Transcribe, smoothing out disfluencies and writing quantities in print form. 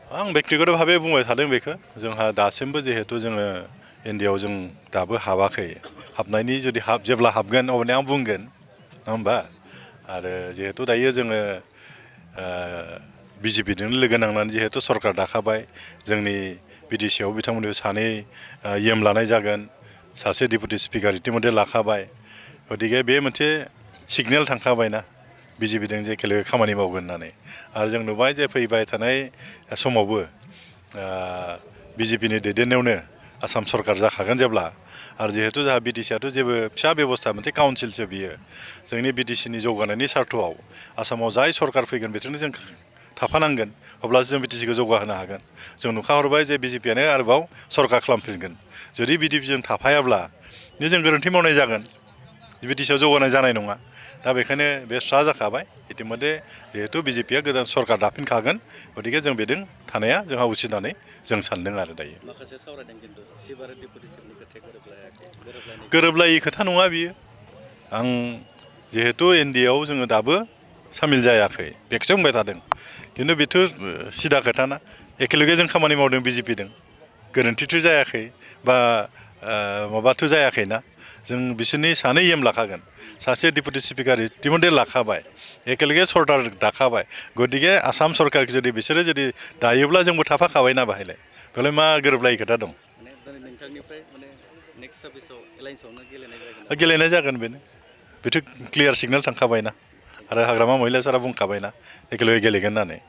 आं बेक्तिगत भावे बुंबाय थादों बेखौ जोंहा दासिमबो जिहेतु जोङो इन्डियायाव जों दाबो हाबाखै हाबनायनि जुदि जेब्ला हाबगोन अब्ला आं बुंगोन नङा होमबा आरो जिहेतु दायो जोङो बिजेपिजों लोगो नांनानै जिहेतु सरकार दाखाबाय जोंनि बिटिसिआव बिथांमोननि सानै एम लानाय जागोन सासे डेपुटि स्पिकार इतिमধ্যे लाखाबाय गतिके बे मोनसे सिगनेल थांखाबायना बिजेपिजों जे एखेलगे खामानि मावगोन होननानै आरो जों नुबाय जे फैबाय थानाय समावबो बिजेपिनि दैदेननायावनो आसाम सरकार जाखागोन जेब्ला आरो जिहेतु जोंहा बिटिसिआथ' जेबो फिसा बेबस्था मोनसे काउन्सिलसो बियो जोंनि बिटिसिनि जौगानायनि सार्थआव आसामाव जाय सरकार फैगोन बेजोंनो जों थाफानांगोन अब्लासो जों बिटिसिखौ जौगाहोनो हागोन जों नुखाहरबाय जे बिजेपिआनो आरोबाव सरकार खालामफिनगोन जुदि बिजेपिजों थाफायाब्ला जों गोरोन्थि मावनाय जागोन बिटिसिआव जौगानाय जानाय नङा दा बेखायनो बे स्रा जाखाबाय इतिमध्ये जिहेतु बिजेपिआ गोदान सरकार दाफिनखागोन गतिके जों बेजों थानाया जोंहा उचित होननानै जों सानदों आरो दायो माखासे सावरायदों खिन्थु चिफ आरो डेपुटि चिफनि खोथाया गोरोबलायै खोथा नङा बियो आं जिहेतु एनडिएआव जोङो दाबो सामिल जायाखै बेखौसो बुंबाय थादों खिन्थु बेथ' सिदा खोथाना एखेलगे जों खामानि मावदों बिजेपिजों गोरोन्थिथ' जायाखै बा माबाथ' जायाखैना जों बिसोरनि सानै एम लाखागोन सासे डेपुटि स्पिकार इतिमध्ये लाखाबाय एखेलगे सरकार दाखाबाय गतिके आसाम सरकारखौ जुदि बिसोरो जुदि दायोब्ला जोंबो थाफाखाबायना बाहायलाय बेवलाय मा गोरोबलायै खोथा दं गेलेनाय जागोन बेनो बेथ' क्लियार सिगनेल थांखाबायना आरो हाग्रामा महिला सारा बुंखाबायना एखेलगे गेलेगोन होननानै